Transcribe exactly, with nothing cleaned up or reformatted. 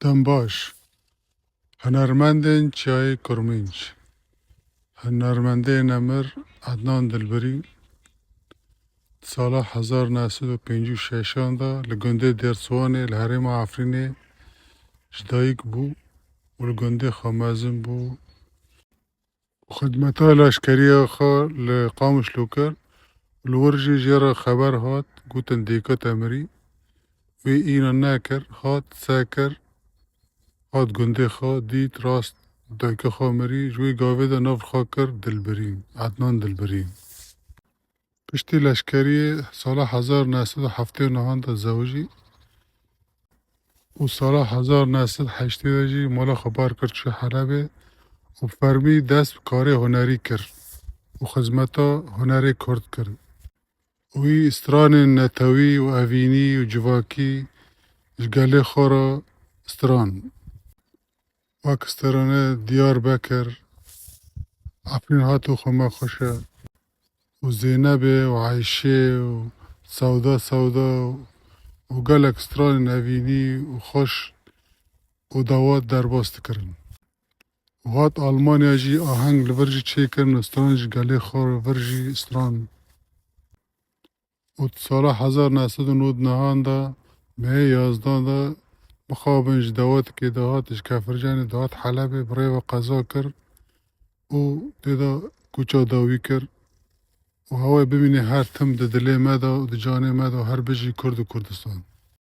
Dembaş, hunermendên Çiyayê Kurmînc. Hunermendê nemir Ednan Dilbirîn di sala hezar neh sed û pêncî û şeşan de li gundê Dêrsiwanê li herêma Efrînê ji dayik bû û li gundê xwe mezin bû. Xidmeta leşkeriya xwe li Qamişlo kir û li wir jî jê re xeber hat, gotin dêka te mirî. Wê îna nekir, hat, se kir, hat gundê xwe, dît rast dayika xwe mirî, ji wê gavê de nav xwe kir Dilbirîn, Ednan Dilbirîn. Piştî leşkeriyê sala hezar neh sed û heftê û nehan de zewicî û sala hezar neh sed heştê de jî mala xwe bar kir çû Helebê û bi fermî dest bi karê hunerî kir û xizmeta hunerê kurd kir. Wî stranên netewî û evînî û civakî ji gelê xwe re stran. Wek strane Diyarbekir, Efrîn hat û xwe me xweş e. û Zeynebê û Eyşê û Sewda Sewda û gelek stranên evînî û xweş û dawat derbas dikirin. Û hat Almanya jî aheng li vir jî çêkirin û stran ji gelê xwe re vir jî stran. Û di sala hezar neh sed û nod nehan de mehê yazdan de mixabin ji dawatikê dihat, ji Kefircanê dihat Helebê, bi rê ve qeza kir û tê de kûça dawî kir û hewayê bimîne her tim di dilê me de û di canê me de û her bijî Kurd û Kurdistan.